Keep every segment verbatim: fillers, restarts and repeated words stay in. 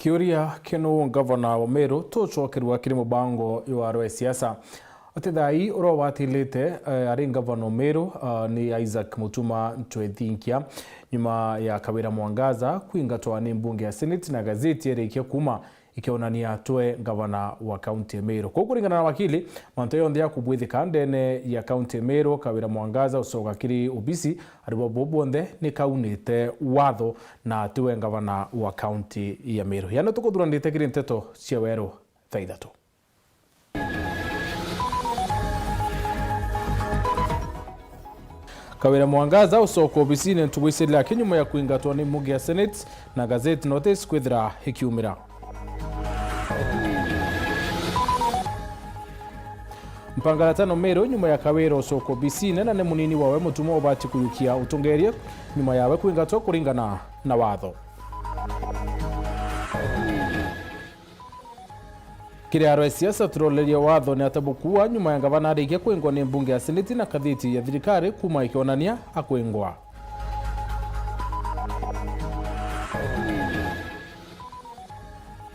Kiuria kinu ngavana wa Meru tucokerua kiri mubango jwa rwa siasa. Ati thaai uria ubatilite, eh, ari ngavana wa Meru, ah, ni Isaac Mutuma Ntwethinkia, nyuma ya Kawira Mwangaza kwingatwa ni mbunge ya Senate na gazeti yarikia kuuma ikionania twe ngavana wa kaunti ya Meru. Kuu kuringana na wakili, mantu jonthe ya kubwithika ndene ya kaunti ya Meru, Kawira Mwangaza ucoka kiri obisi, ari bo bonthe ni kaunite watho na tiwe ngavana wa kaunti ya Meru. Yaani tukuthuranite kiri nteto cia weru thaa ithatu. Kawira Mwangaza ucoka obisine ntuku iciri aki nyuma ya kwingatwa ni mbunge ya Senate na gazette notice kwithira ikiumira. Mpangaratano Meru nyuma ya Kawira ucoka obisine na ni munini wawe Mutuma ubati kuyukia utongeria nyuma yawe kwingatwa kuringana na watho. Kiri arwa siasa turoreria watho ni atabukua nyuma ya ngavana arikia kwingwa ni mbunge ya Seneti na kathiti ya thirikari kuuma ikionania akwingwa.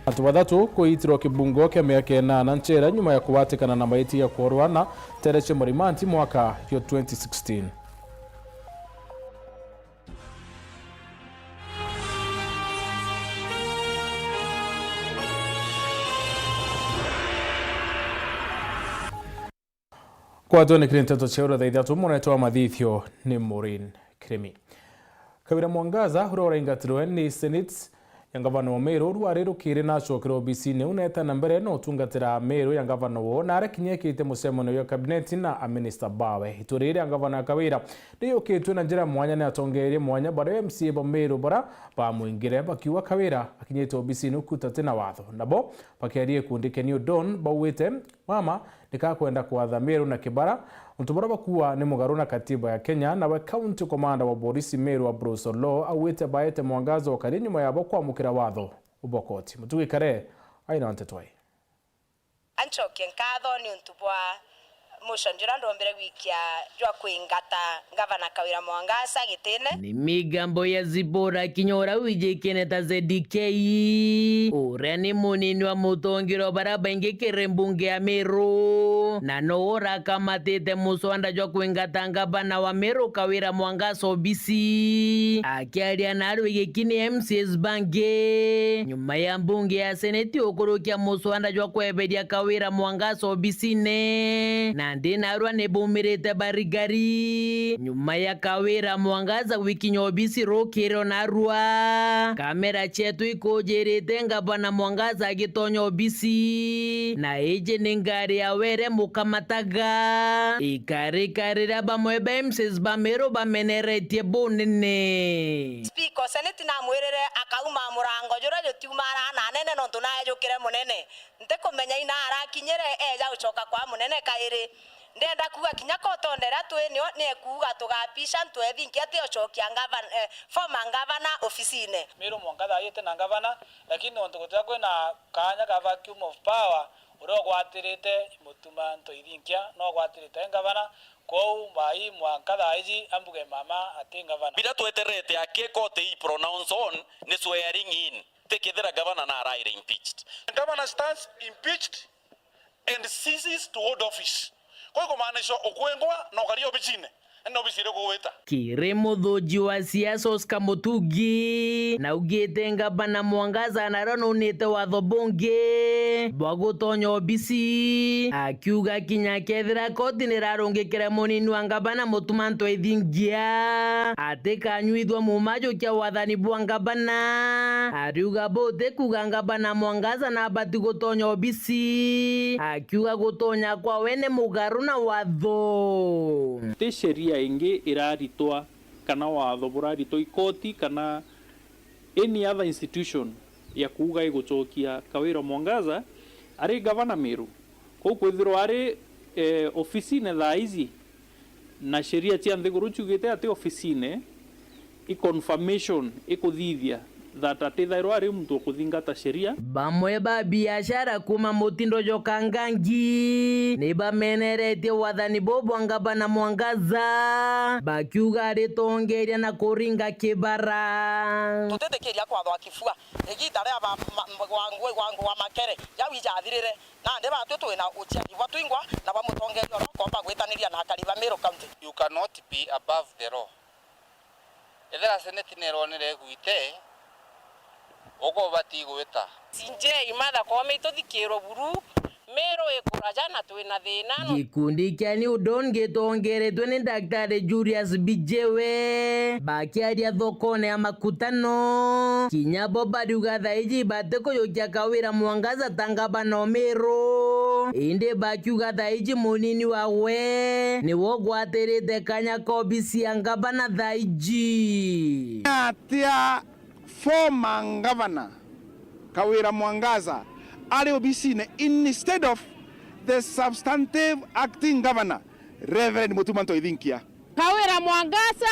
Antu bathatu kuitirwa kibungo kia miaka inana nchera nyuma ya kubatikana na maiti ya kuorwa na Tereche Morimanti mwaka yo twenty sixteen. Kwatwe ni kiri nteto cia ura thaa ithatu, munetwa mathithio ni Maureen Kirimi. Kawira Mwangaza, uria uraingatirwe ni Senate ya ngavana wa Meru, rwari rukiri na acokire obisine u neeta na mbere na utungatira Meru ya ngavana woo, na aria kinya ekite mucemanio ya kabineti na aminista bawe. Itua riri ria ngavana Kawira riyukitwe na njira mwanya ni atongeeria mwanya baria M C A ba Meru bara bamwingire, bakiuga Kawira akinyite obisine ukuta ti na watho. Nabo bakiaria gikundi kia New Dawn baugite mama ni kakwenda kwatha Meru na Kibara, untu buria bakuuga ni mugaru na katiba ya Kenya. Nawe county commander wa borisi Meru wa Bruce Olo augite baete Mwangaza ukari nyuma yabo kwamukira watho bwa koti. Mutugi Kare aina nteto ii. Ancokie nkatho ni untu bwa motion juria ndombire gwikia jwa kwingata ngavana Kawira Mwangaza gitine. Ni migambo ya Zipporah Kinyora wijikene ta Z D K, uria ni munini wa mutongeria wa baria baingi kiri mbunge ya Meru, na nowe urakamatite muswanda jwa kwingata ngavana wa Meru Kawira Mwangaza obisi. Akiaria na arwi giki ni M C As bangi nyuma ya mbunge ya Seneti ukurukia muswanda jwa kweberia Kawira Mwangaza obisine, na ndi narua ni bumirite barigari nyuma ya Kawira Mwangaza gwikinya obisi rukiro narua. Kamera cietu ikujirite ngavana Mwangaza agitonya obisi, na iji ni ngari ya were mukamataga. Ikarika riria bamwe ba M C As ba Meru bameneretie bunene. Speaker o Senate namwirire akauma murango juria jutiumara na anene nontu naejukire munene. Ntikumenya ina arakinyire eja gucoka kwa munene kairi. Ndienda kuuga kinya kotonda iria twi nio ni ekuuga tugapisha ntwethinkia ti ucokia ngavana, eh, former ngavana obisine. Meru Mwangaza ayite na ngavana, lakini nontu gutiga kwina kaanya ka vacuum of power, uria ugwatirite Mutuma Ntoithinkia no ugwatirite ngavana, kwou mbai mwanka thaa iji ambuge mama ati ngavana. Biria tweterete aki koti i pronounce on ni swearing in, ti kethira gavana na araire impeached. Governor stands impeached and ceases to hold office. Kwou kumaanisha ukwingwa na ukaria obicine. Ino obisi iriku gwita? Kiri muthuji wa siasa Oscar Mutugi, naugite ngavana Mwangaza nario nunite watho bungi bwa gutonya obisi, akiuga kinya kethira koti nirarungikire munini wa ngavana Mutuma Ntwethingia atikanyuithua mumaju kia wathani bwa ngavana. Ariuga buti kuuga ngavana Mwangaza nabati gutonya obisi, akiuga gutonya kwawe ni mugaru na watho. Ti sheria ingi iraritwa kana watho buraritwa i koti kana any other institution ya kuuga igucokia Kawira Mwangaza ari gavana Meru. Kou kwithirwa ari, eh, ofisine thaa iji, na sheria cia nthiguru ciugite ati ofisine, i confirmation ikuthithia that atithairwa ari muntu ukuthingata sheria. Bamwe ba biashara kuma mutindo jwa Kangangi ni bameneretie wathani buu bwa ngavana Mwangaza, bakiuga aritongeria na kuringa kibara. Tutitikiria kwathwa kibua igita ria ba- ma- ma- wa ngui- wa ngui wa makere jau ijathirire, nandi batwi twina uciari bwa twingwa na bwa mutongeria uria ukomba gwitaniria na akari ba Meru County. You cannot be above the law. Ethira seneti neronere igwite, uga ubati gwita. C J Martha Koome ituthikirwe buru, Meru ikuraja na twina thina. Gikundi kia New Dawn gitongeretwe ni Daktari Julius Bijewe bakiaria thokone ya makutano, kinya bo bariuga thaiji batikuyukia Kawira Mwangaza ta ngavana o Meru, indi bakiuga thaiji munini wawe niwe ugwatirite kanya ka obisi ya ngavana thaiji. Atia former governor Kawira Mwangaza ari obisine instead of the substantive acting governor Reverend Mutuma Ntoithinkia. Kawira Mwangaza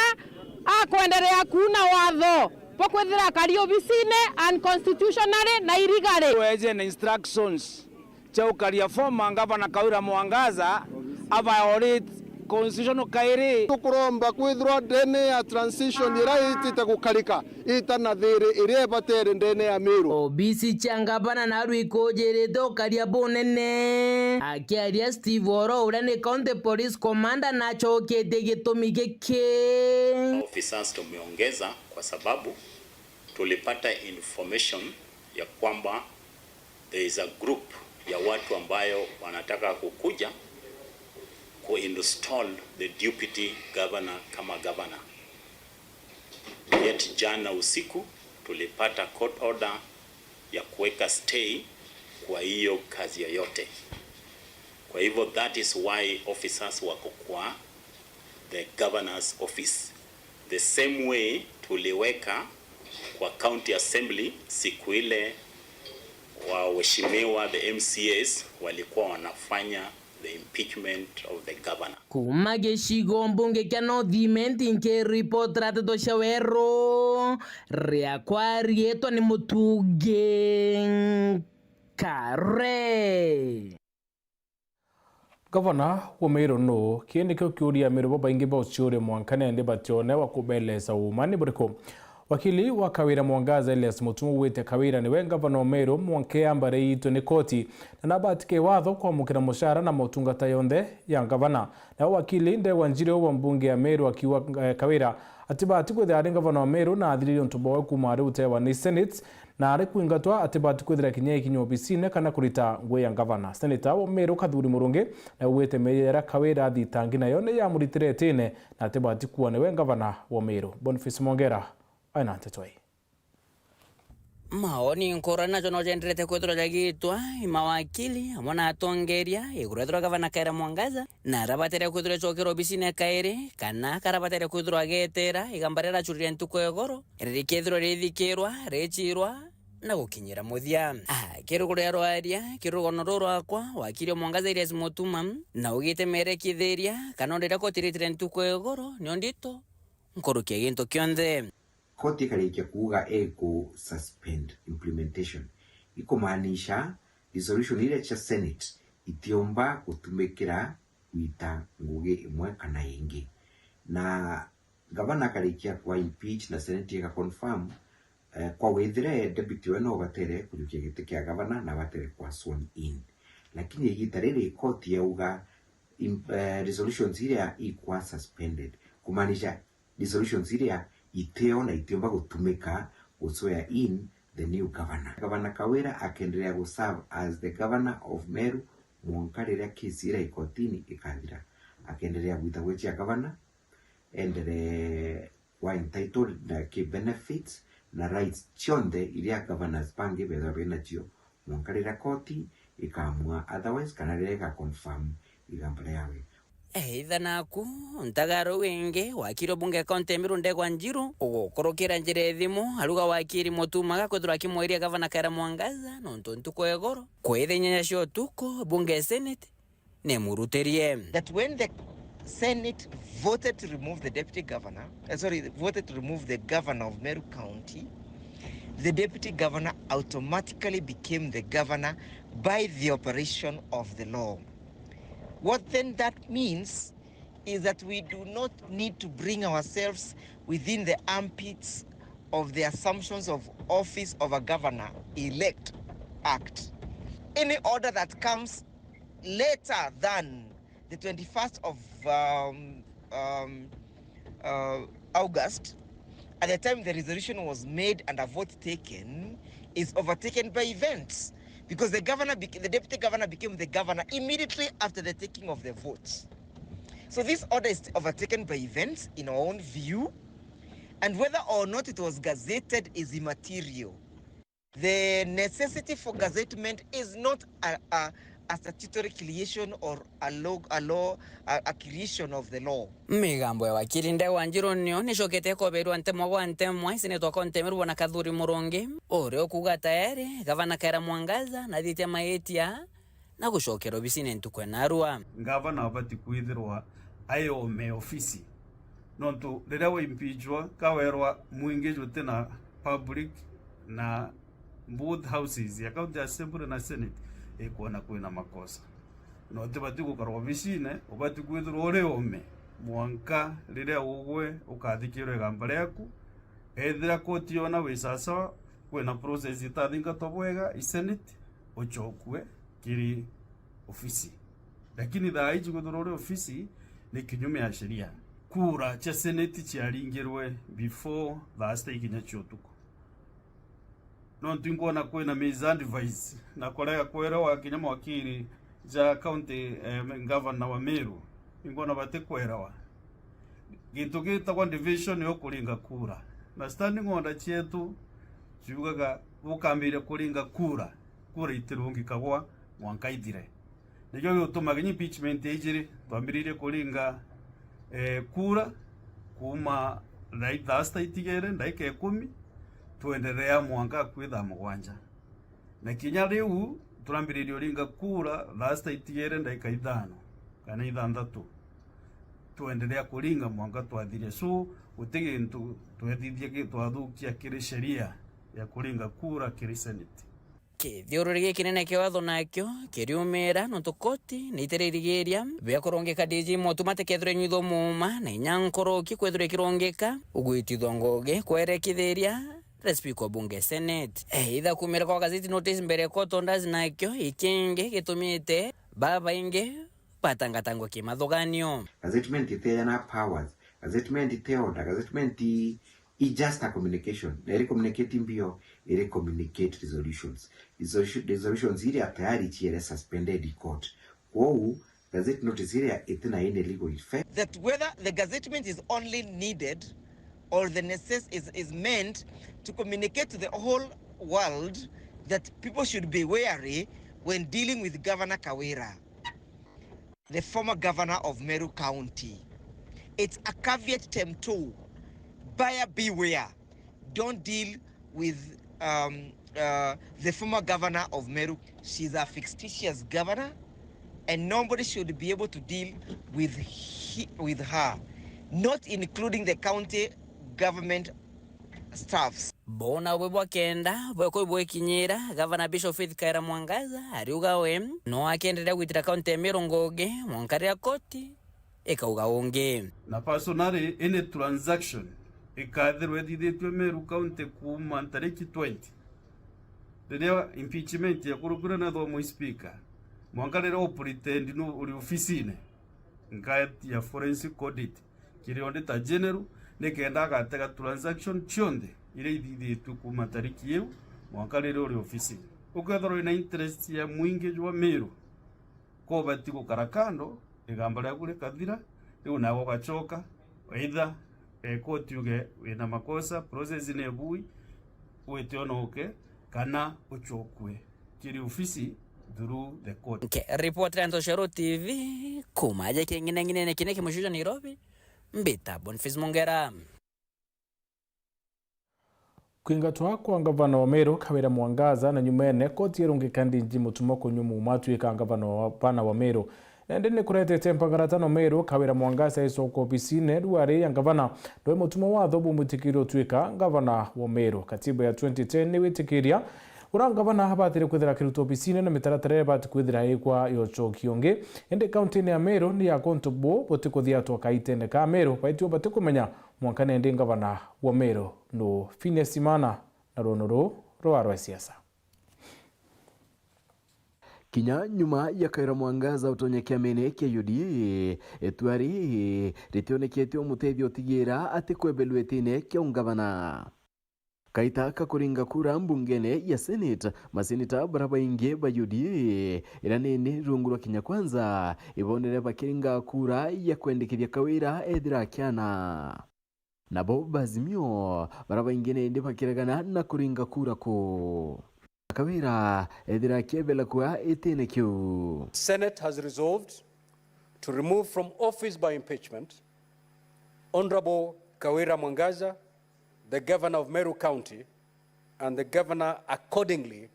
akwenderea kuuna watho bwa kwithira akari obisine unconstitutionally na illegally. Weje na instructions cha ukaria former ngavana Kawira Mwangaza a violate constitution kairi. Tukuromba kwithirwa ndene ya transition iria itite gukarika itana thiri iria ibatere ndene ya Meru. Obisi cia ngavana naru ikujirite ukaria bunene. Akiaria Steve Oro uria ni County Police Commander nacoketie gitumi giki. Officers tumeongeza kwa sababu tulipata information ya kwamba there is a group ya watu ambayo wanataka kukuja kuinstall the deputy governor kama governor. Yet jana usiku tulipata court order ya kuweka stay kwa hiyo kazi yoyote. Kwa hivyo that is why officers wako kwa the governor's office the same way tuliweka kwa county assembly siku ile waheshimiwa the M C As walikuwa wanafanya the impeachment of the governor. Kuma gicigo mbunge kia North Imenti nkiripotera nteto cia weru, riakwa riitwa ni Mutungi Kare. Gavana wa Meru nuu? Kii nikio kiuria Ameru babaingi bauciuria mwanka nandi batione wa kubelesa uuma ni buriku. Wakili wa Kawira Mwangaza Elias Mutuma augite Kawira niwe ngavana wa Meru mwanka yambaritwe ni koti na nabati kiwatho kwamukira mucara na motungata yonthe ya ngavana. Nao wakili Ndegwa Njiru wa mbunge ya Meru akiuga eh, Kawira atibati kwithira ari ngavana wa Meru na athiririe untu bwawe kuuma ari utewa ni Senate na ari kwingatwa atibati kwithira kinya ikinya obisine kana kurita ngugi ya ngavana. Seneta wa Meru Kathuri Murungi naugite miario iria Kawira athitangi nayo ni yamuritire itine na atibati kuua niwe ngavana wa Meru. Boniface Mwongera aina nteto ii. Maoni nkurani najo no jenderete kwithirwa jagitwa i mawakili amwe na atongeria iguru ethirwa gavana Kawira Mwangaza na arabatere kwithirwa ecokera obisine kairi kana karabatere kwithirwa agetera igamba riria racurire ntuku ya igoro rikethirwa rithikirwa, richirwa na gukinyira muthia. Akirugurira rwaria kirugono ruu rwakwa, wakiri o Mwangaza Elias Mutuma na ugite mere kithiria kana onde riria koti ritire ntuku ya igoro nio ndito nkuruki ya gintu kionthe. Koti ikarikia kuuga iku suspend implementation, ikumaanisha resolution iria cia Senate itiumba gutumikira gwita ngugi imwe kana ingi. Na Gavana akarikia kwa impeach na Senate ika confirm, eh, kwa withire deputy we no batere kujukia giti kia gavana na batere kwa sworn in. Lakini igita riri koti yauga im- eh, resolutions iria ikwa suspended, kumaanisha resolutions iria itio na itiumba gutumika gu swear in the new governor. Gavana Kawira akendelea gu serve as the governor of Meru mwanka riria case iria ikotini ikathira. Akendelea gwita gwichia gavana endelee kwa entitled na ki benefits na rights cionthe iria governors bangi bethwa benacio mwanka riria koti ikaamua otherwise kana riria iga confirm igamba riawe. Either naku ntagaro wingi wakiri o bunge kaunti ya Meru Ndegwa Njiru ugukurukira njira ya thimu aruga wakiri Mutuma gakwithirwa akimwairia gavana Kawira Mwangaza nontu ntuku ya igoro kwitha inyanya cia utuku bunge ya senate nimurutirie. That when the Senate voted to remove the deputy governor, uh, sorry, voted to remove the governor of Meru County, The deputy governor automatically became the governor by the operation of the law. What then that means is that we do not need to bring ourselves within the armpits of the Assumptions of Office of a Governor Elect Act. Any order that comes later than the twenty-first of, um, um, uh, August, at the time the resolution was made and a vote taken, is overtaken by events, because the governor, bec- the deputy governor became the governor immediately after the taking of the vote. So this order is overtaken by events in our own view, and whether or not it was gazetted is immaterial. The necessity for gazettement is not a, a, a statutory creation or a law, a law, a, a creation of the law. Migambo ya wakili Ndegwa Njiru nio nicokete ikoberwa ntemwa gwa ntemwa, isinetwa kontemerwa na Kathuri Murungi, uria ukuuga tayari gavana Kawira Mwangaza nathitie maitia na gucokerwa obisine ntuku ya narua. Ngavana abati kwithirwa aiome ofisi, nontu riria waimpeachwa, kawerwa mwingi juti na public na both houses ya county assembly na senate, ikwona kwina makosa. Na utibati gukara obisine, ubati kwithirwa uri ome mwanka riria ugwe ukathikirwa igamba riaku. Ethira koti yona wi sawasawa, kwina process itathingatwa bwega i senate, uchokue kiri ofisi. Lakini thaa iji kwithirwa uri ofisi ni kinyume ya sheria. Kura cia senate ciaringirwe before thaa sita ikinya cia utuku. Nontu inkwona kwina misadvice na kurega kwerewa kinya mawakiri ja county, eh, governor wa Meru, inkwona batikwerewa gintu gitagwa division yo kuringa kura. Na standing order cietu ciugaga bukambiria kuringa kura, kura itirungikagwa mwanka ithire. Nikio gituma kinya impeachment ijiri, twambiririe kuringa, eh, kura kuuma thaa, thaa sita itigere ndagika ikumi, twenderea mwanka akui thaa mugwanja. Na kinya riu turambiririe uringa kura thaa sita itigere ndagika ithano kana ithanthatu, twenderea kuringa mwanka twathiria. So guti gintu twethithia ki-, twathukia kiri sheria ya kuringa kura kiri senate. Kithiururi gikinene kia watho nakio kiriumira, nontu koti ni itiririgiria bia kurungika D G Mutuma atikethirwe nyuithwa muuma na inya nkuruki kwithirwa ikirungika ugwitithwa ngugi kwerekithiria the Speaker wa Bunge Senate. Either kumira kwa gazeti notice mbere ya court orders nakio ikingi gitumite babaingi batangatangwa kimathuganio. Gazettement iteana powers, gazettement ite order, gazettement i, i just a communication. Na iri communicate mbio, iri communicate resolutions. Resolution-, resolutions iria tayari ciere suspended in court. Kwou, gazette notice iria itina any legal effect. That whether the gazettement is only needed or the necess-, is, is meant to communicate to the whole world that people should be wary when dealing with Governor Kawira, the former governor of Meru County. It's a caveat emptor. Buyer beware. Don't deal with, um, uh, the former governor of Meru. She's a fictitious governor, and nobody should be able to deal with he, with her, not including the county government staffs. Bona bwe bwa kenda bweko bwekinyira, Gavana Bishop Faith Kawira Mwangaza ariuga we no akenderea gwitira kaunti ya Meru ngugi mwanka riria koti ikauga ungi. Na personally, any transaction ikathirwa ithithitue Meru County kuuma ntariki twenty, riria impeachment yakurukire na thomwa speaker, mwanka riria u pretend nu uri ofisine, nkaetia forensic audit kiri Auditor General, nikenda agatega transaction cionthe iria ithithitue kuuma tariki iu mwanka riria uri ofisine. Ukethirwa wina interest ya mwingi jwa Meru, ko ubati gukara kando, igamba riaku rikathira, riu nawe ugacoka, either, eh, koti uge wina makosa, process ni ibui, wite onoke, kana ucokue kiri ofisi through the court. Nke report ya Ntoshero T V, kuma aja king'ineng'inene kine kimucio jwa Nairobi, mbita Boniface Mongera. Kwingatwa kwa ngavana wa Meru, Kawira Mwangaza, na nyumene, koti irungika D G Mutuma kunyua muuma atuika ngavana wa bana wa Meru. Nandi ni kuretete mpagarata no Meru, Kawira Mwangaza aicoka obisine ruari ya ngavana, ndwe mutuma watho bumwitikirie utwika ngavana wa Meru. Katiba ya twenty ten niwitikiria ura ngavana abatire kwithira akirutwa obisine na mitaratara iria ibati kwithira ikwa yocoki ungi. Indi kauntine ya Meru ni ya kuntu bu butikuthiatwa kaitene ka Meru, baitio batikumenya mwanka nandi ngavana wa Meru nu. Phineas Imana na ruono ruu rwa rwa siasa. Kinya nyuma ya Kawira Mwangaza utonya kiamene kia U D A, itua riri ritionekete umutethia utigira ati kwebelwa itine kia ungavana. Kaita ka kuringa kura mbungene ya Senate, maseneta bara baingi ba U D A, ira nini rungu rwa Kenya Kwanza, ibonere bakiringa kura ya kwendekithia Kawira ethira akiana. Nabo ba Azimio bara baingi nindi bakiregana na kuringa kura ku. Kawira ethira akiebela kua itine kiu. Senate has resolved to remove from office by impeachment Honorable Kawira Mwangaza, the governor of Meru County, and the governor accordingly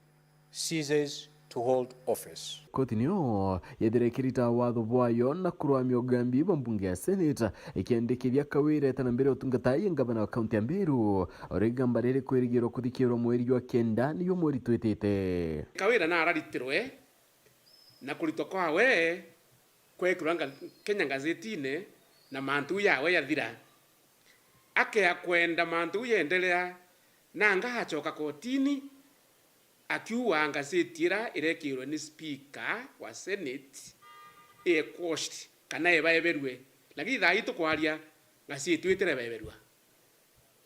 ceases to hold office. Koti niyo yethire ikirita watho bwayo na kurwamia ugambi bwa mbunge ya Senate, ikiendekithia Kawira etana mbere utungata ya ngavana wa kaunti ya Meru, uri igamba riri kwirigirwa kuthikirwa mweri jwa kenda niyo mweri twitite. Kawira nararitirwe na kuritwa kwawe kwekirwa nga-, Kenya ngazetine na mantu jawe jathira. Akea kwenda mantu jaendelea, nanga acoka kotini, akiuga ngazeti ira irekirwe ni speaker wa Senate i quashed kana ibaeberue, lakini thaa ii tukwaria ngazeti itirebeberua.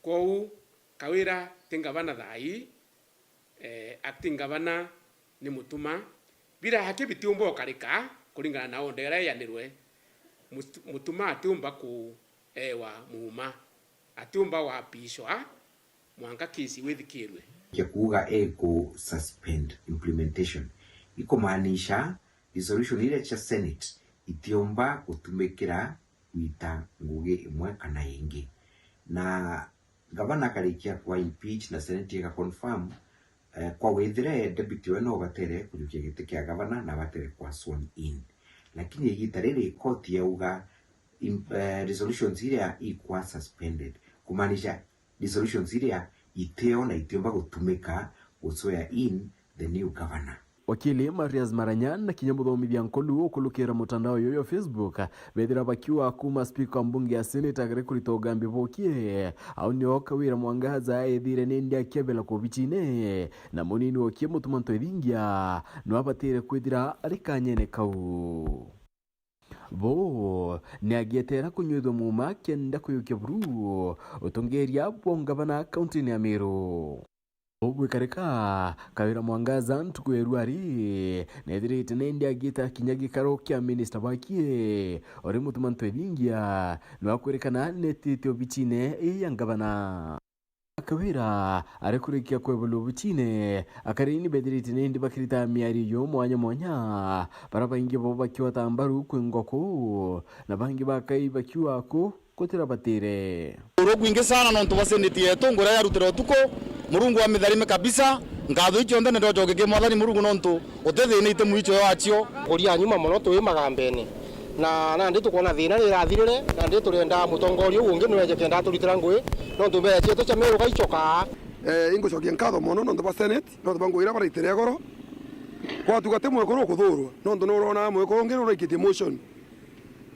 Kwou Kawira ti ngavana thaa ii, eh, acting governor ni Mutuma. Birahaki bitiumba ukarika kuringana na order iria ianirwe. Mut-, Mutuma atiumba kuewa muuma, atiumba wapishwa mwanka kesi withikirwe. Kia kuuga iku suspend implementation, ikumaanisha resolution iria cia Senate itiumba gutumikira gwita ngugi imwe kana ingi. Na gavana akarikia kwa impeach na Senate ika confirm, eh, kwa withire deputy we no batere kujukia giti kia gavana na batere kwa sworn in. Lakini igita riri koti yauga im-, eh, resolutions iria ikwa suspended, kumaanisha resolutions iria iteo na itiumba gutumika gu swear in the new governor. Wakili Marius Maranya na kinya muthomithia nkolu ukulukira mutandao uyu wa Facebook bethira bakiuga kuuma speaker wa mbunge ya Senate agere kurita ugambi bokie, au nio Kawira Mwangaza ethire nindi akiebela kobicine, na munini okie Mutuma Ntwethingia no abatire kwithira ari kanyene kau. Bo ni agietera kunywithua muuma kenda kuyukia buru utongeria bwa ungavana kauntini ya Meru. Ugwikarika, Kawira Mwangaza ntuku ya ruari nethirite nindi agiita kinya gikaro kia minista bwakie uri Mutuma Ntwethingia, nwakwirikana netite obicine ii ya ngavana. Kawira ari kurikia kwebelwa obicine, akarini bethirite nindi bakirita miario yo mwanya mwanya, bara baingi bo bakiota mbaru kwingwa kuu, na bangi bakai bakiuga kuu gutirabatire. Uru kwingi sana nontu bwa seneti yetu nguria yarutire utuku, Murungu amitharime kabisa. Nkatho icio nthe ni ndocoke ki Mwathani Murungu nontu utithinite mwicho wacio. Kuria nyuma mono twi magambene. Na nandi tukwona thina ni irathirire, nandi turenda mutongoria uu ungi nweje kenda aturitira ngui, nontu mbeca cietu cia Meru gaicokaa. Eh, ingucokia nkatho mono nontu bwa Senate, nontu bwa ngui iria baraitire igoro. Kwatuga ti mwekuru ukuthurwa, nontu nurona mwekuru ungi nuraikitie motion.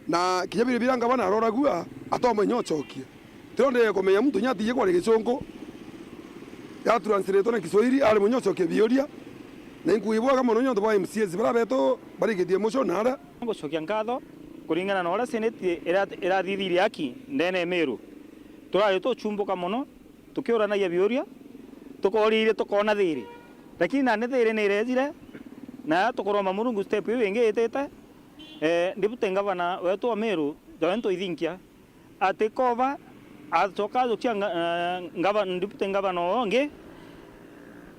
Na kinya biria bira ngavana aroragua, atomba inya ucokia. Tirondeire kumenya muntu inya atiji kwaria Gicungu, ya translate na Kiswahili, ari munya ucokia biuria. Na inkuuga ibwega mono nontu bwa M C As bara betu barikitie motion na aria. Ngucokia nkatho kuringana na uria Senate ira-, irathithirie haki ndene ya Meru. Turari tucumbuka mono, tukiuranagia biuria, tukooririe tukoona thiiri. Lakini nandi thiiri ni irejire, na tukuromba Murungu step iu ingi itite, eh, Deputy Governor wetu wa Meru, Joe Ntwethingia, ati kova acoka ajukia nga-, eh, ngava-, Deputy Governor uu ungi,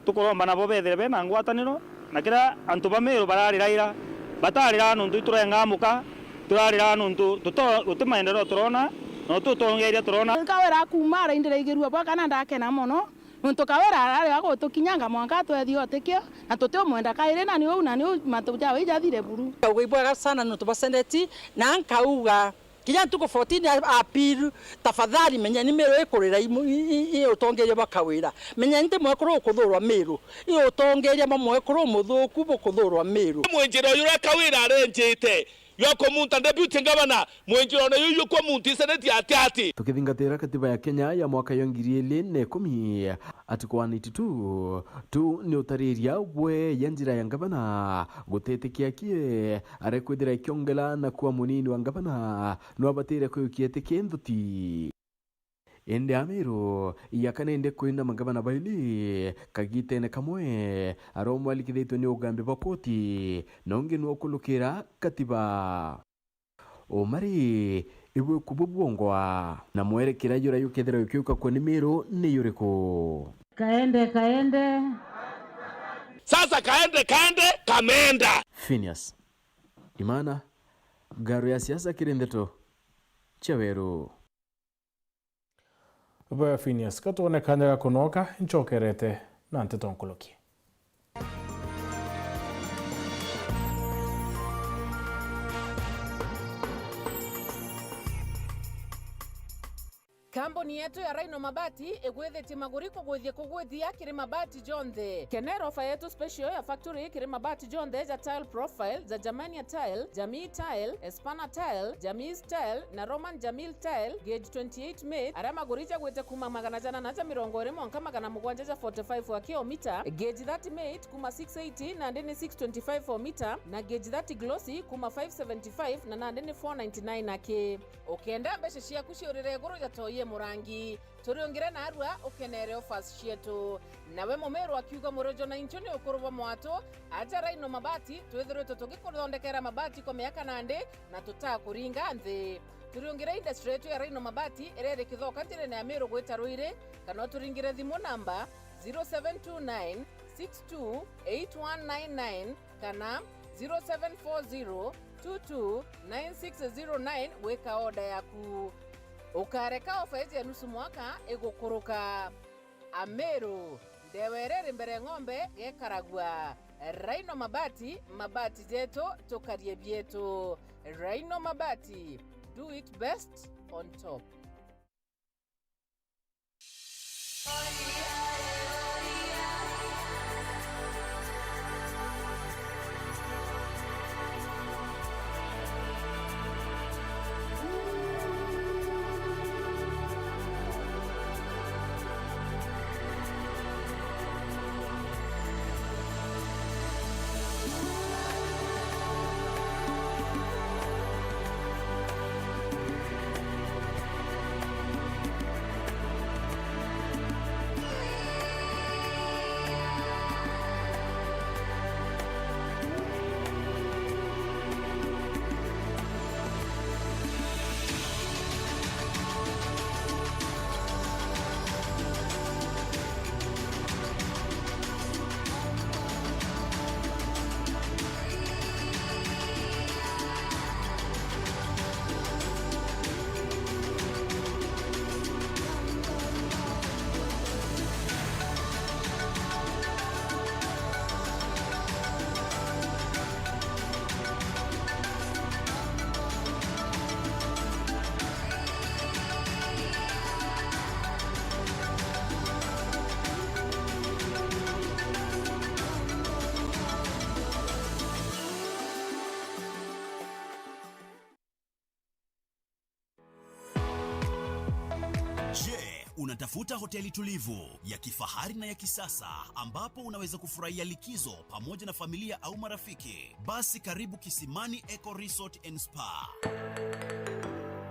tukuromba nabo bethire bena ngwataniro na kiria antu ba Meru barariraira. Batariraga nontu iturenga muka, turariraga nontu tuto-, guti maendeleo turona, na guti utongeria turona. Kawira kuuma araindira igirua bwa kana ndakena mono, Nontu Kawira arari wa gutukinyanga mwanka twethi utikio, na tutiumwenda kairi, na ni uu, na ni uu mantu jawe ijathire buru. Kauga ibwega sana nontu bwa Seneti, na nkauga kinya ntuku fourteen a-, appeal, tafadhali menyeni Miru ikurira imu-, i-, i-, i utongeria bwa Kawira. Menyeni ti mwekuru ukuthurwa Miru, i utongeria bwa mwekuru umuthuku bukuthurwa Miru. Mwinjira uyu uria Kawira arenjite, jwa kumunta deputy governor, mwinjirone juju kwa muntu iseneti ati ati. Tukithingatira katiba ya Kenya ya mwaka ya ngiri ili na ikumi, article one eighty two, tu ni utariria bwe ya njira ya ngavana gutetikia kie arekwithira ikiongela na kuwa munini wa ngavana no abatire kuyukia etikia nthuti. Indi Amiru, iaka nindi kwina magavana baili, kagitene kamwe, aromwe alikithitwe ni ugambi bwa koti, na ungi nwe ukulukira katiba. Umari, ibwe kubu bwongwa, na mwerekera jura yukethira yukiuka kuni Miru ni yuriku? Kaende, kaende. Sasa kaende, kaende, kameenda. Phineas Imana, ngaru ya siasa kiri ndeto cia weru. Bwa Phineas, ka twone kanya ga kunoka, ncokerete na nteto nkuluki. Kambuni yetu ya Rhino Mabati igwithitie maguri kugwithia kugwithia kiri mabati jonthe. Kenera ofa yetu special ya factory kiri mabati jonthe ja tile profile, ja Germania tile, Jamii tile, Espana tile, Jamis tile, na Roman Jamil tile, gauge twenty-eight mate, aria maguri jagwite kuma magana jana na ja mirongo iri mwanka magana mugwanja ja forty-five wa kilomita, gauge thirty mate kuma six eighty nandi ni six twenty-five o mita, na gauge thirty glossy kuma five seventy-five na nandi ni four ninety-nine aki. Ukenda mbeca ciaku ciurire iguru ja toi e murangi, turiungire narua ukenere offers cietu. Nawe Mumiru akiuga, Murojo na inchu ni ukuru bwa mwatu, aja Rhino Mabati, twithiritwe tugikuthondekera mabati kwa miaka nandi, na tutakuringa nthi. Turiungire industry yetu ya Rhino Mabati iria iri Kithoka njirene ya Miru gwita Ruiri, kana uturingire thimu namba zero seven two nine six two eight one nine nine kana zero seven four zero two two nine six zero nine gwika order yaku. Ukareka ofa iji ya nusu mwaka igukuruka. Amiru, ndewa iria iri mbere ng'ombe gekaragua. Rhino Mabati, mabati jetu, tukarie bietu. Rhino Mabati, do it best on top. Je, unatafuta hoteli tulivu, ya kifahari na ya kisasa ambapo unaweza kufurahia likizo pamoja na familia au marafiki? Basi karibu Kisimani Eco Resort and Spa.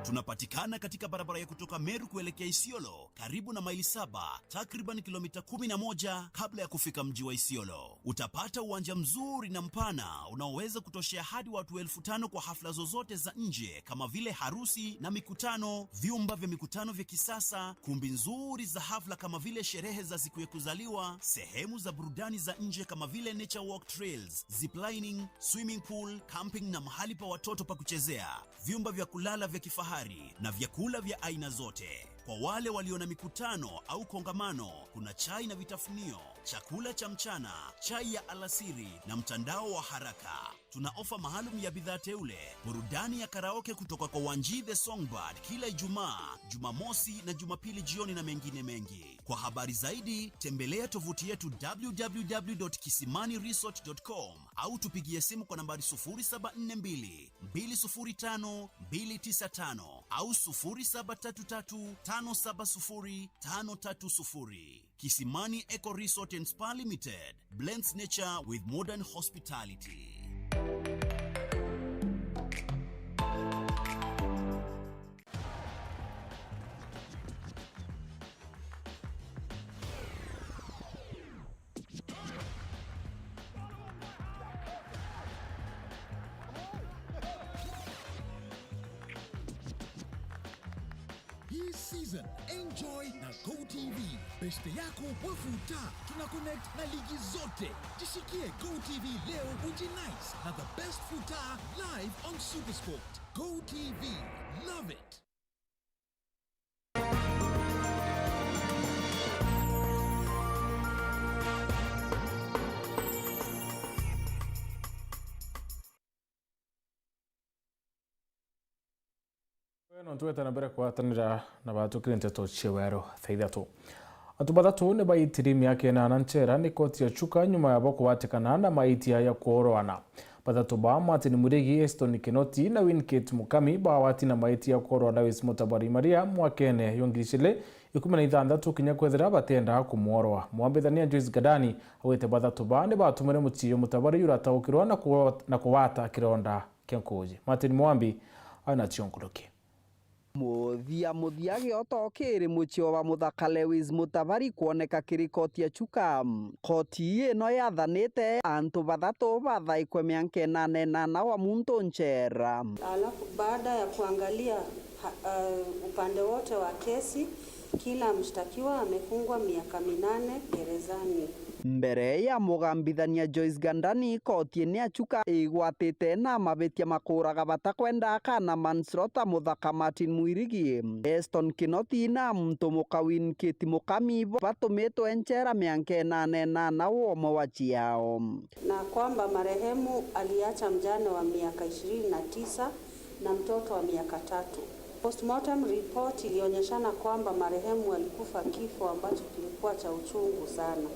Tunapatikana katika barabara ya kutoka Meru kuelekea Isiolo, karibu na Maili Saba, takriban kilomita kumi na moja kabla ya kufika mji wa Isiolo. Utapata uwanja mzuri na mpana unaoweza kutoshea hadi watu elfu tano kwa hafla zozote za nje kama vile harusi na mikutano, vyumba vya mikutano vya kisasa, kumbi nzuri za hafla kama vile sherehe za siku ya kuzaliwa, sehemu za burudani za nje kama vile nature walk trails, ziplining, swimming pool, camping na mahali pa watoto pa kuchezea, vyumba vya kulala vya kifahari na vyakula vya aina zote. Kwa wale walio na mikutano au kongamano, kuna chai na vitafunio, chakula cha mchana, chai ya alasiri na mtandao wa haraka. Tuna ofa maalum ya bidhaa teule, burudani ya karaoke kutoka kwa Wanji the Songbird kila Ijumaa, Jumamosi na Jumapili jioni na mengine mengi. Kwa habari zaidi, tembelea tovuti yetu w w w dot kisimani resort dot com au tupigie simu kwa nambari sufuri saba nne mbili, mbili sufuri tano, mbili tisa tano au sufuri saba tatu tatu, tano saba sufuri, tano tatu sufuri. Kisimani Eco Resort and Spa Limited blends nature with modern hospitality. Hii season, enjoy na Go T V. Beshte yako wa futa, tuna connect na ligi zote. Jishikie Go T V leo, ujinice na the best futa live on Supersport. Go T V, love it. We nontu weta na mbere kwatanira na batukire nteto cia wero thaa ithatu. Antu bathatu ni baitiri miaka inana nchera ni koti ya Chuka nyuma yabo kugwatikana na maitia ya kuoroana. Bathatu ba Martin Mwirigi, Eston Kinoti na Winkate Mukami bagwati na maitia ya kuoroana Wis Mutabari Maria mwakene yo ngiri igiri ikumi na ithanthatu kinya kwethira batenda kumworoa. Mwambithania Joyce Gadani augite bathatu ba ni batumire mucii Mutabari urataukirwa na kugwa-, na kugwata kironda kia nkuuji. Martin Mwambi aina cionkoroki. Muthia muthia gioto kiri mucii wa muthaka Lewis Mutabari kwoneka kiri koti ya Chuka. Koti ino yathanite antu bathatu bathaikwe mianka inana inana wa muntu nchera. Alafu baada ya kuangalia ha-, uh, upande wote wa kesi, kila mshtakiwa amefungwa miaka minane gerezani. Mbere ya mugambithania Joyce Gandani, koti ni ya Chuka igwatite na mabitia ma kuuraga batakwenda kana manslaughter muthaka Martin Mwirigi, Eston Kinoti na muntu muka Winkate Mukami batumitwe nchera mianka inana inana wo umwe wa ciao. Na kwamba marehemu aliacha mjane wa miaka ishirini na tisa na mtoto wa miaka tatu. Postmortem report ilionyeshana kwamba marehemu alikufa kifo ambacho kilikuwa cha uchungu sana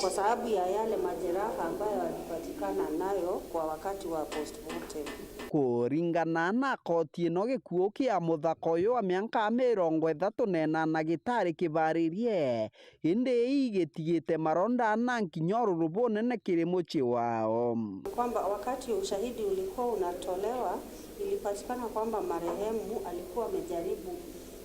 kwa sababu ya yale majeraha ambayo alipatikana nayo kwa wakati wa postmortem. Kuringana na koti ino, gikuu kia muthaka uyu wa mianka mirongo ithatu na inana gitari kibaririe, indi ii gitigite maronda na nkinya ururu bunene kiri mucii wao. Kwamba wakati ushahidi ulikuwa unatolewa, ilipatikana kwamba marehemu alikuwa amejaribu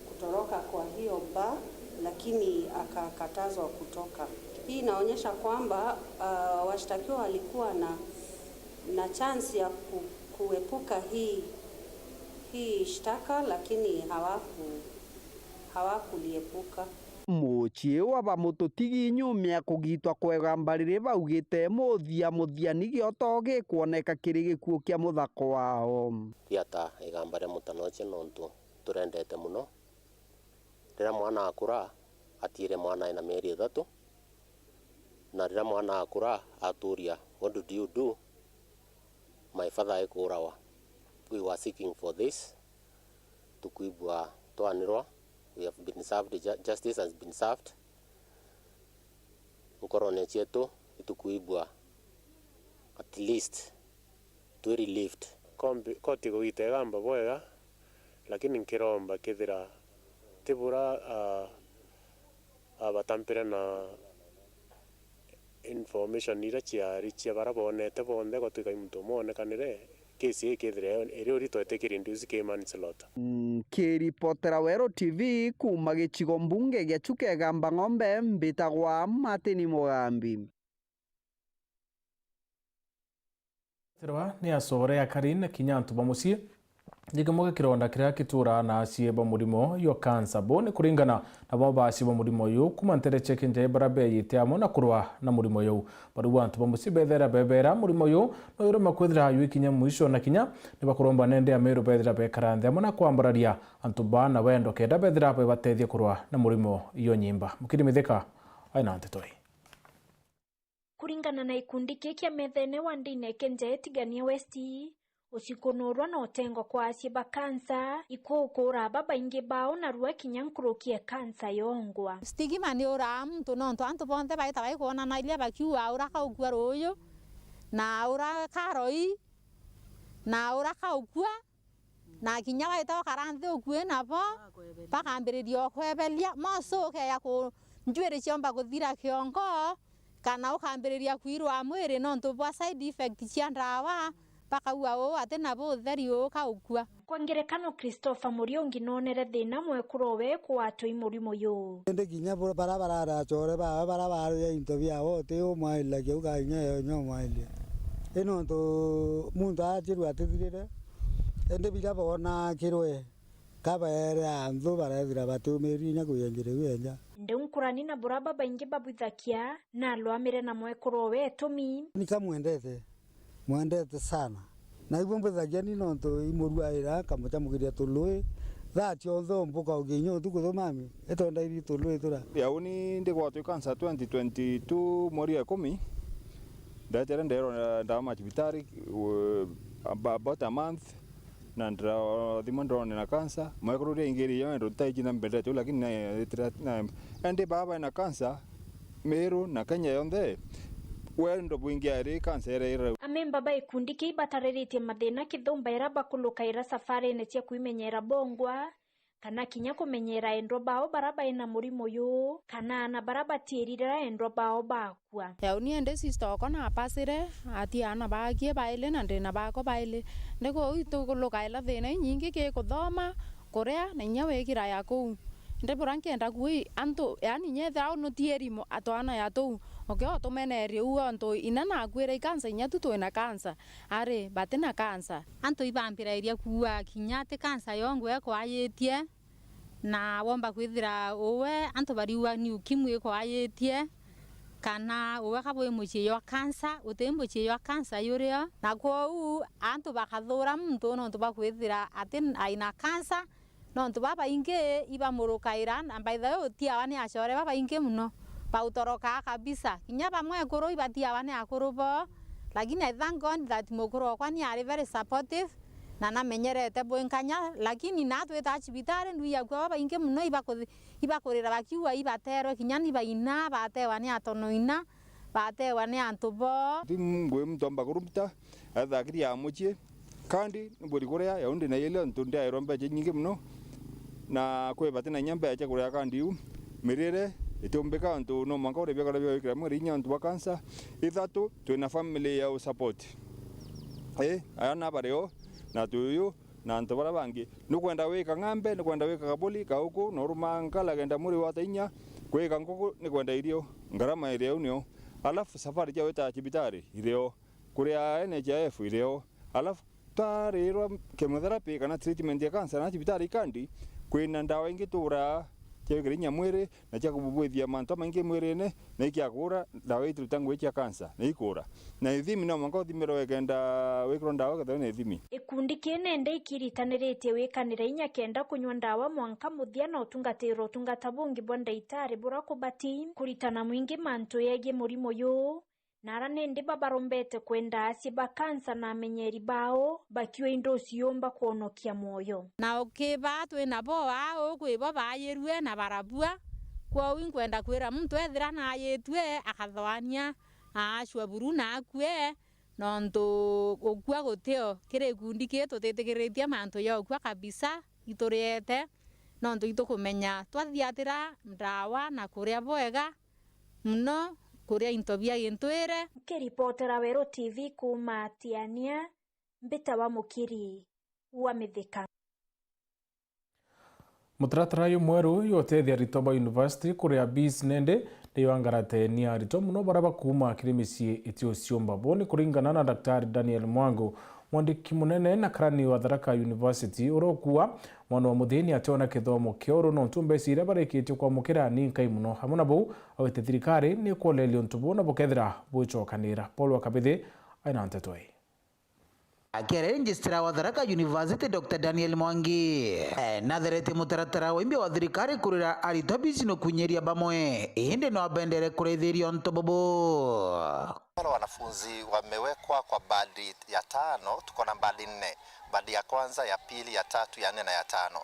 kutoroka kwa hiyo bar, lakini akakatazwa kutoka. Hii inaonyesha kwamba, ah, washtakiwa walikuwa na, na chance ya ku-, kuepuka hii, hii shtaka, lakini hawaku-, hawakuliepuka. Mucii wa bamututigi nyuma ya kugitwa kwega mbariri baugite muthia muthia ni gioto gikwoneka kiri gikuu kia muthaka wao. Tiata igamba ria mutanoche nontu turendete muno. Riria mwana akura, atiire mwana ena mieri ithatu, na riria mwana akura aturia, "What did you do? My father aikuurawa." We were seeking for this. Tukwigua twanirwa, we have been served, ju-, justice has been served. Nkorone cietu itukwigua at least twi relieved. Kombi-, koti igugita igamba bwega, lakini nkiromba kethira ti bura, ah, abatampire na information iria ciari cia bara bonete bonthe, gwatuika i muntu umwe onekanire, kesi ii kethira iri urito itikirinduce ki manslaughter. Nkiripotera Weru T V kuuma gicigo mbunge gia Chuka Igamba Ng'ombe, mbitagwa Martin Mugambi. Terwa ni acogore akari na kinya antu ba mucii Ni kimwe gia kironda kiria gituraa na acie ba murimo yo kansa. Bo ni kuringana na bamwe ba acie ba murimo uyu kuma ntere cia kinjai baria beeyite amwe na kurwa na murimo uyu. Bariu antu ba mucii beethira bebeera murimo uyu no urema kwithira jwikinya mwisho, na kinya ni bakuromba nende Ameru beethira bekara nthi amwe na kwambararia antu baa na wendo kenda beethira bebatethia kurwa na murimo yo nyimba. Mukiri Mithika aina nteto ii. Kuringana na gikundi kii kia methene wa ndine Kenja Etigania West, gucikunurwa na utengo kwa acie ba kansa, ikuukura babaingi bao narua kinya nkuruki e kansa yongwa. Stigma ni uraa muntu nontu antu bonthe baita baikwonanaria bakiuga ura kaukua ruuju, na ura karoi, na ura kaukua, na kinya waita ukara nthi ukui nabo, bakambiriria ukweberia. Moso ukeya ku, njuiri ciomba kuthira kiongo, kana ukambiriria kwirwa mwiri nontu bwa side effect cia ndawa, bakauga uu ati na butheri uu kaukua. Kwa ngerekano, Christopher Muriungi noonere thina mwekuru owe kwatwa i murimo uyu. Indi kinya bo-, bara barari acore bawe bara baria into biao uti umwairiria kiu ka inya yo inya umwairiria. I nontu muntu aacirua atithirire, indi biria boonaa kirwe kabeere anthu barethira batiumiirie inya kwija njira iu yenja. Indi nkurani na buria babaingi babwithagia, nalwamire na mwekuru owe itumi. Ni kamwendete, mwendete sana. Na ibu mbwithagia ni nontu imurwaira, nkamucamukiria tului. Thaa cionthe umbuka ukinya utuku thumami, itwenda iri tului tura. Ya uni ndigwatwa i kansa twenty twenty-two mweri ya ikumi. Ndaetere ndeerwa ndauma cibitari, uh, ab-, about a month, na ndirathimwa ndonwe na kansa. Mwekuru ria ingi rio ndo ntaiji na mbendete, lakini na, na, endi baba ena kansa, Meru na Kenya yonthe, wendo bwingi ari kansa ira ira. Amemba ba gikundi kii batariritie mathina kithumba ira bakurukaira safarine cia kwimenyera bongwa, kana kinya kumenyera endwa bao bara bai na murimo uyu, kana ana bara batiirire endwa bao bakua. Yau ni endi sister okwa na apasire, atia ana baaki baili na ndina bakwa baili. Ndi kuu itukurukaira thina inyingi ki kuthoma, kuria, na inya wikira ya kuu. Indi buria nkienda kui antu, yaani nyethira au nuti irimu atwana ya tuu, uke utumenerie uu ontu ina nakwire i kansa, inya tu twina kansa, ari bati na kansa. Antu ibambirairia kuua kinya ati kansa yongwe ikwayitie, na womba kwithira uwe antu bariua ni ukimwi ikwayitie, kana uwe kaba wi mucii jwa kansa, uti mucii jwa kansa jurio. Na kwou antu bakathura muntu nontu bwa kwithira ati aina kansa, nontu babaingi ibamurukaira, na by the way, utiawa ni acore babaingi mono, bautorokaa kabisa. Kinya bamwe ekuru ibatiawa ni akuru boo, lakini I thank God that mukuru okwa ni ari very supportive, na namenyerete bwinkanya, lakini na twitaa cibitari, ndwiagua babaingi mono ibakuthi-, ibakurira bakiuga ibaterwe, kinya ni baina, batewa ni atono ina, batewa ni antu boo. Ti ngui muntu omba kuruta, ethakiria ya mucii. Kandi mburi kuria, yau ndi na yele, ontu ndiairwa mbecha inyingi mono, na kwi bati na inya mbecha kuria kandi iu. Mirire itiumbika, ontu no mwanka urie biakara bia gwikira mwiri inya ontu bwa kansa. Ithatu, twina family ya u support. Ii, ana bari o, na tuyu, na antu baria bangi. Nukwenda wika ng'ambe, nukwenda wika kaburi, kauku, norumaa nkala kenda mwiri wata inya, kwika nguku, nikwenda irio, ngarama iria iu nio. Alafu safari cia wita cibitari irio, kuria N H I F irio. Alafu twarirwa chemotherapy kana treatment ya cancer na cibitari kandi, kwina ndawa ingi tugura cia gwikira inya mwiri, na cia kububwithia mantu jamaingi mwirine, na ikiakura, ndawa itiruta ngui cia kansa, na ikura. Na ithimi no mwanka uthimirwe kenda wikirwa ndawa kethirwa na ithimi. Gikundi kii nende ikiritaniritie wikanira inya kenda kunywa ndawa mwanka muthia na utungatirwa utungata bungi bwa ndaitari buria kubati, kuritana mwingi mantu yegie murimo juu, na ara nindi babarombete kwenda acie ba kansa na amenyeri bao bakiua indo ciumba kwonokia mwoyo. Na ukiba twina bo aa, uu kwi bo baayirue na barabua, kwou inkwenda kwira muntu ethira naayitue akathoania aacua buru na akue, nontu gukua gutio kiri gikundi kii tutitikiritie mantu ja ukua kabisa ituriete, nontu itukumenya twathiatira ndawa na kuria bwega, mono kuria into bia gintwire. Nkiripotera Weru T V kuuma Tiania, mbitawa Mukiri wa Mithika. Mutaratara uyu mweru jwa utethia aritwa ba university kuria fees nende Riu angarateni aritwa mono baria bakuuma kiri micii itiuciumba. Buu ni kuringana na Daktari Daniel Mwangu, mwandiki munene na karani wa Tharaka University, uria ukuuga mwana wa muthii ni ationa kithomo kiuru nontu mbeca iria barikitie kwamukira ni nkai mono. Amwe na buu, augite thirikari ni ikwonereria untu buu na bukethira buicokanira. Paul wa Kabithi aina nteto ii. Akiaria Registrar wa Tharaka University, Doctor Daniel Mwangi, eh, natheretie mutaratara wa imbia wa thirikari kurira aritwa bici no kunyeria bamwe, indi no abendere kurithiria untu bubu. Wale wanafunzi wamewekwa kwa bandi ya tano, tuko na bandi nne. Bandi ya kwanza, ya pili, ya tatu, ya nne na ya tano.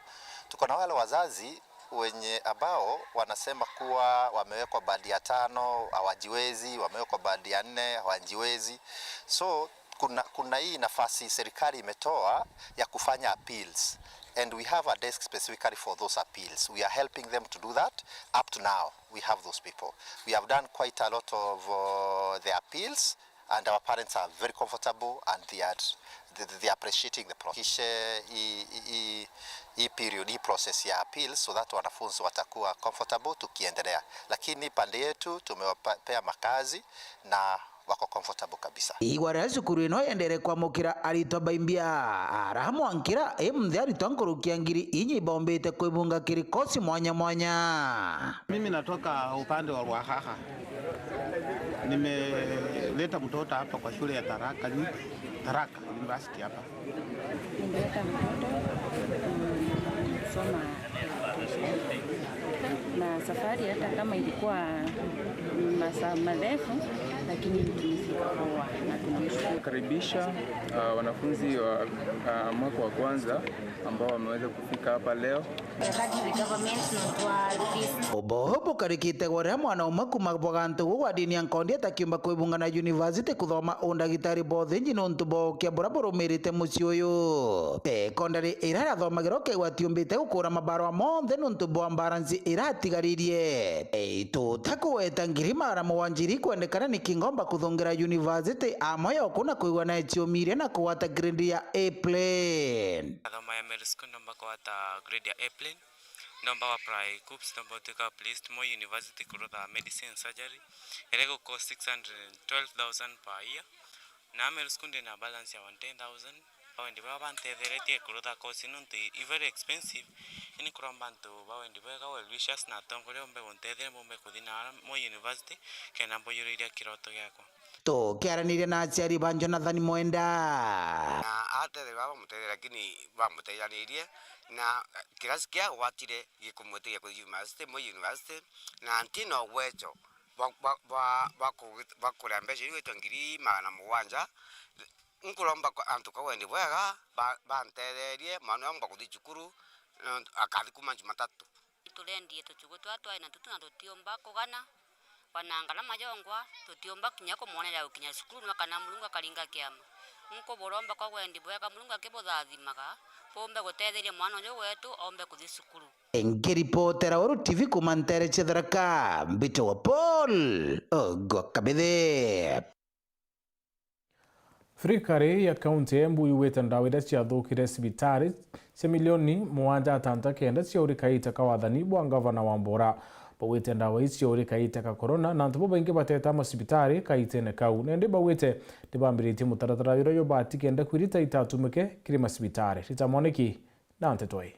Tuko na wale wazazi wenye ambao wanasema kuwa wamewekwa bandi ya tano, hawajiwezi, wamewekwa bandi ya nne, hawajiwezi. So, kuna, kuna hii nafasi serikali imetoa ya kufanya appeals. And we have a desk specifically for those appeals. We are helping them to do that. Up to now, we have those people. We have done quite a lot of, uh, the appeals, and our parents are very comfortable and they are, they, they are appreciating the process. Kisha hii, hii, hii, hii period, hii process ya appeal, so that wanafunzi watakuwa comfortable tukiendelea. Lakini pande yetu tumewapea makazi na wako comfortable kabisa. Igwa ria cukuru ino yendere kwamukira aritwa baimbia ara mwankira, imunthe aritwa nkuruki ya ngiri inya ibombite kwibunga kiri kosi mwanya mwanya. Mimi natoka upande wa Lwakhakha. Nimeleta mtoto hapa kwa shule ya Tharaka, Tharaka University hapa. Nimeleta mtoto, mm, kusoma education. Na safari hata kama ilikuwa masaa marefu, lakini tumefika poa na tunashukuru. Karibisha, ah, wanafunzi wa, ah, mwaka wa kwanza ambao wameweza kufika hapa leo. Ubo bukarikite gwa riria mwana umwe kuuma bwa gantu guu gwa dini ya Nkondi atakiumba kwibunga na university kuthoma undagitari bwa uthinji nontu bwa ukia buria burumirite mucii uyu. Sekondari iria irathomagirwa ukeigua atiumbite gukura mabarwa monthe nontu bwa mbaranci iratigaririe. Itute kugweta ngiri magana mugwanja iria ikwendekana ni kingomba kuthungira university amwe yoku na kwigua na iciomi iria na kugwata grade ya A plain. Athoma ya Mary School ndomba kugwata grade ya A plain. Ndomba wa apply KUCCPS, ndomba utuika placed Moi University kurutha medicine surgery, iria igucost six hundred and twelve thousand per year. Na Meru School ndi na balance ya one ten thousand. Bawendi baba bantetheretie kurutha course ino nontu i very expensive. Ini kuromba antu bawendi bwega, well wishers na atongoria bombe guntetheria mbombe kuthi na Moi University kenda mbujuriria kiroto giakwa. Tukiaraniria na aciari ba Jonathan Mwenda. Na atetheria baba bamutetheria, lakini bamuteithanirie na kirasi kia gwatire gikumwitikia kuthi university, Moi University, na ntina ugwecho bwa, bwa, bwa, bwa kugi-, bwa kuria mbeca iria igwitwa ngiri magana mugwanja. Nkuromba kwa antu kwa wendi bwega, ba-, bantetherie, mwana uyu aumba kuthi cukuru, na akathi kuma Jumatatu. Turendie tuchugu twa twai na tutu na tutiumba kugana, wana ngarama yongwa, tutiumba kinya kumwonera gukinya cukuru, nwa kana Murungu akaringa kiama. Nkuburomba kwa wendi bwega, Murungu akibuthathimaga, bumbe gutetheria mwana uyu wetu, ombe kuthi cukuru. Nkiripotera Weru T V kuuma nteere cia Tharaka, mbitagwa Paul Ogwa Kabithe. Thirikari ya kaunti ya Embu yugite ndawa iria ciathukire cibitari cia milioni mugwanja atanta kenda ciaurika ite ka wathani bwa ngavana wa Mbora. Baugite ndawa icio ciaurika ite ka corona, na antu babaingi bateta macibitari kaitene kau. Nindi baugite nibambiritie mutaratara juria jubati kenda kwirita itatumike kiri macibitari. Rita Mwaniki na nteto ii.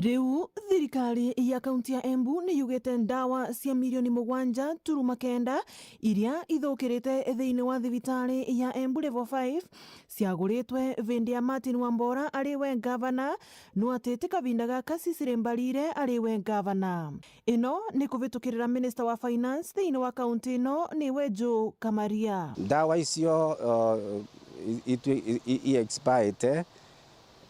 Riu, thirikari ya kaunti ya Embu ni yugite ndawa cia milioni mugwanja turuma kenda iria ithukirite thiini wa thibitari ya Embu Level five ciaguritwe vindi ya Martin Wambora ari we ngavana, no ati ti kavinda gaka Cecily Mbarire ari we ngavana. Ino ni kuvitukirira minista wa finance thiini wa kaunti ino, niwe Joe Kamaria. Ndawa icio, uh, i-, itwi-, i-, i-, i-expirete,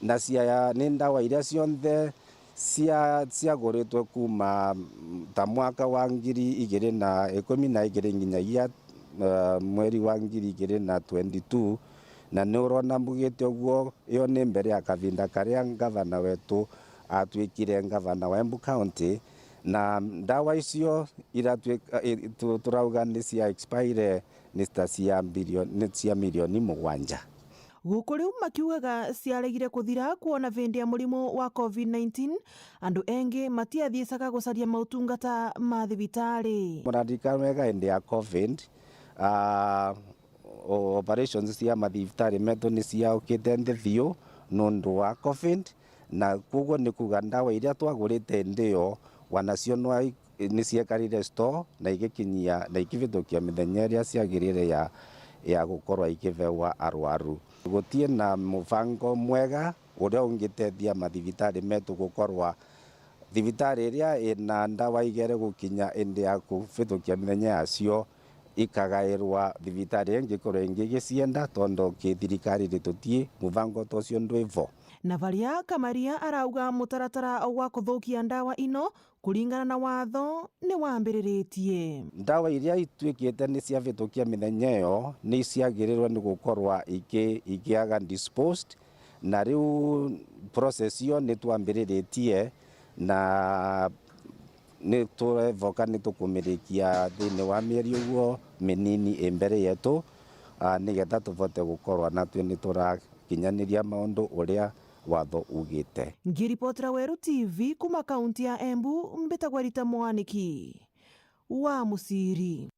na cia, ni ndawa iria cionthe cia, ciaguritwe kuuma, mm, ta mwaka wa ngiri igiri na ikumi na igiri nginyagia, eh, mweri wa ngiri igiri na twenty-two, na ni urona mbugite uguo, iyo ni mbere ya kavinda karia ngavana wetu atwikire ngavana wa Embu County, na ndawa icio iratwika, i-, tu-, turauga ni cia expire ni ta cia bilioni, ni cia milioni mugwanja. Guku riu makiugaga ciaregire kuthira kwona vindi ya murimu wa covid nineteen, andu engi matiathiicaga gucaria mautungata ma thibitari. Muraririkana wega hindi ya covid, ah, o-, operations cia mathibitari metu ni ciaukite nthi biu nundu wa covid, na kwoguo ni kuuga ndawa iria twagurite hindi iyo, wanacio nwa ni ciekarire store na igikinyia na ikivitukia mithenya iria ciagirire ya, ya gukorwa ikivewa arwaru. Gutii na mubango mwega uria ungitethia mathibitari metu gukorwa thibitari iria ina ndawa igere gukinya indi ya kuvitukia mithenya yacio ikagairwa thibitari ingi ikorwa ingi igicienda, tondu kithirikari ri tutii mubango ta ucio ndwi vo. Na varia Kamaria arauga mutaratara wa kuthukia ndawa ino kuringana na watho ni wambiriritie. Ndawa iria ituikite ni ciavitukia mithenya iyo ni ciagirirwe ni gukorwa iki-, ikiaga disposed, na riu process iyo ni twambiriritie, na ni turevoka ni tukumirikia thiini wa mieri uguo minini i mbere yetu, ah, nigetha tuvote gukorwa natwi ni turakinyaniria maundu uria watho ugite. Ngiripotera Weru T V kuma kaunti ya Embu, mbitagwa Rita Mwaniki wa Muciri.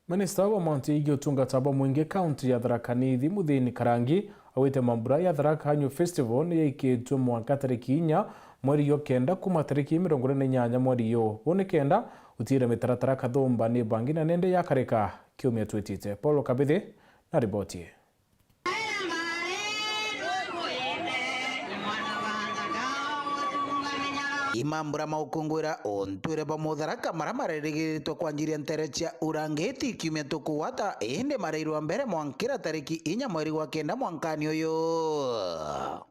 Minista wa mantu yaigie utungata bwa mwingi kaunti ya Tharaka Nithi, Muthini Karangi, augite mambura ya Tharaka Annual Festival ni yaikitwe mwanka tariki inya mweri yo kenda kuma tariki mirongo iri na inyanya mweri yo. Uu ni kenda utiire mitaratara kathumba ni bangi na nende yakarika kiumia twitite. Paul Kabithi na riboti ii. I mambura ma gukungwira untwire bwa Mutharaka maria marerigiritwe kwanjiria ntere cia Urangiti kiumia tukugwata, indi marairwa mbere mwankira tariki inya mweri gwa kenda mwankani uyu.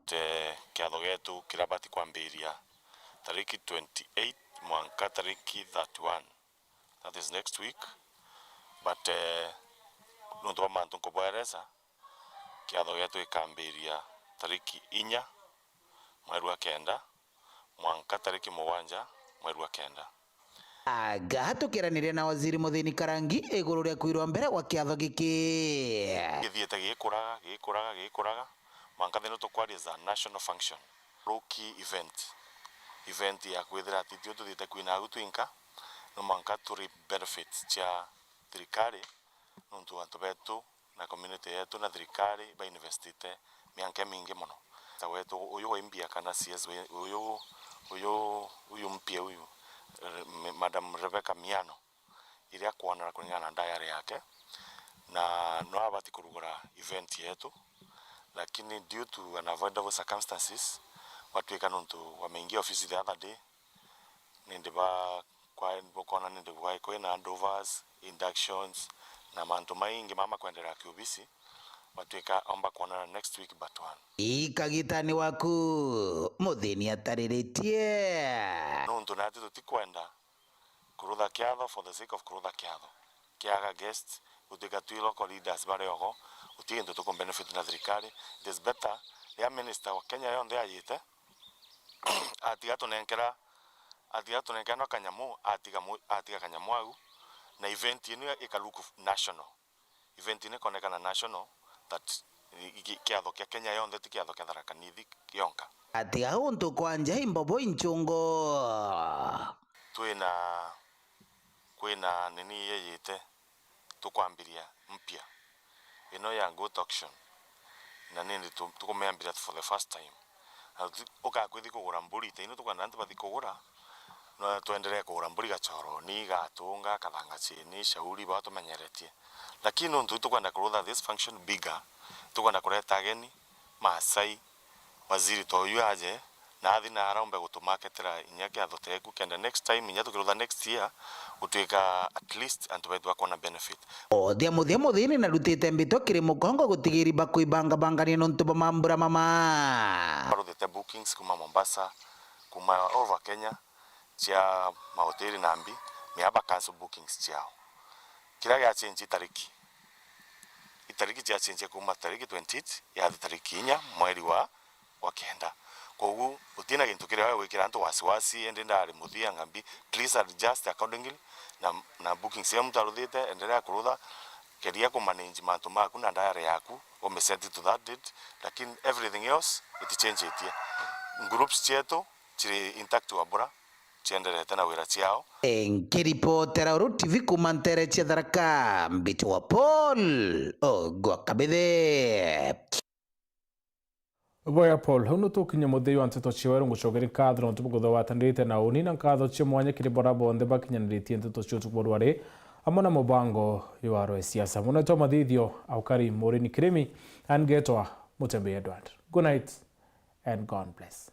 Te kiatho gietu kirabati kwambiria tariki twenty-eight mwanka tariki thirty-one. That is next week. But, eh, nontu bwa mantu nkubweresa, kiatho gietu gikambiria tariki inya mweri wa kenda, mwanka tariki mugwanja mweri wa kenda. Anga tukiraniria na Waziri Muthini Karangi iguru ria kwirwa mbere gwa kiatho giki? Githiite gikuraga, gikuraga, gikuraga, mwanka thiina tukwaria is a national function. Ruki event. Event ya kwithira ati tio tuthiite kwina au twinka, no mwanka turi benefits cia thirikari, nontu antu betu na community yetu na thirikari ba investite mianka imingi mono. Ta wetu uyu wa Imbia kana C S wa uyu, uyu, uyu mpia uyu, Re-, Madam Rebecca Miano, iria akwonera kuringana na diary yake, na no abati kurugura event yetu, lakini due to unavoidable circumstances, gwatwika nontu wameingia ofisi the other day, nindi ba-, kwa-, bukona nindi bwa-, kwina handovers, inductions, na mantu maingi mama kwenderea kiobisi, gwatwika omba kwonana next week but one. Ikagitani waku, Muthini atariritie. Nontu nati tutikwenda kurutha kiatho for the sake of kurutha kiatho. Kiaga guest, gutwika twi local leaders bari ogo, guti gintu tukumbenefit na thirikari. It is better riria minister wa Kenya yonthe ajite, atiga tunenkera, atiga tunenkera no kanyamu, atiga mu-, atiga kanyamu au, na event ino ika look national. Event ino ikonekana national, that i-, i-, kiatho kia Kenya yonthe, ti kiatho kia Tharaka Nithi kionka. Atiga untu kwanja imbobo inchungo. Twina, kwina nini yeyite, tukwambiria mpya ino ya goat auction, na nindi tu-, tukumiambiria for the first time. Na tuti-, ukakwithi kugura mburi, ta ino tukwenda antu bathi kugura, no twenderee kugura mburi Gachoroni, Gatunga, Kathanga Chini, Shauri, bao tumenyeretie. Lakini nontu tukwenda kurutha this function bigger, tukwenda kureta ageni, Maasai, waziri ta uyu aje, na athi na araumbe gutumaketera inya kiatho teku, kenda next time, inya tukirutha next year, gutwika at least antu betu bakwona benefit. Othia muthia muthini narutite mbito kiri mukongo gutigiri bakwibangabangania nontu bwa mambura mama. Baruthite bookings kuma Mombasa, kuma all over Kenya, cia mahoteli na mbi, mea ba cancel bookings ciao. Kiria gia change itariki. Itariki cia change kuma tariki twenty-eight yathi tariki inya mweri wa, wa kenda. Koguo, gutina gintu kiria we gwikira antu wasiwasi, indi ndari muthia ngambi, please adjust accordingly, na, na bookings iria muntu aruthite, endelea kurutha, Keria kumanage mantu maku na diary yaku, ume set to that date, lakini everything else itichenjetie. Groups cietu ciri intact wa bura, cienderete na wira ciao. Nkiripotera Uru T V kuuma ntere cia Tharaka, mbitwa Paul Ogwa Kabithe. Boya Paul, unu tukinye muthia wa nteto cia weru, ngucokeria nkatho nontu bukuthugatanirite na uni, na nkatho cia mwanya kiri bora bonthe bakinyaniritie nteto cia utuku bwa rwari, amwe na mubango jwa rwa siasa. Munetwa mathithio, aukari Murini Kirimi, and ngetwa Mutembe Edward. Good night and God bless.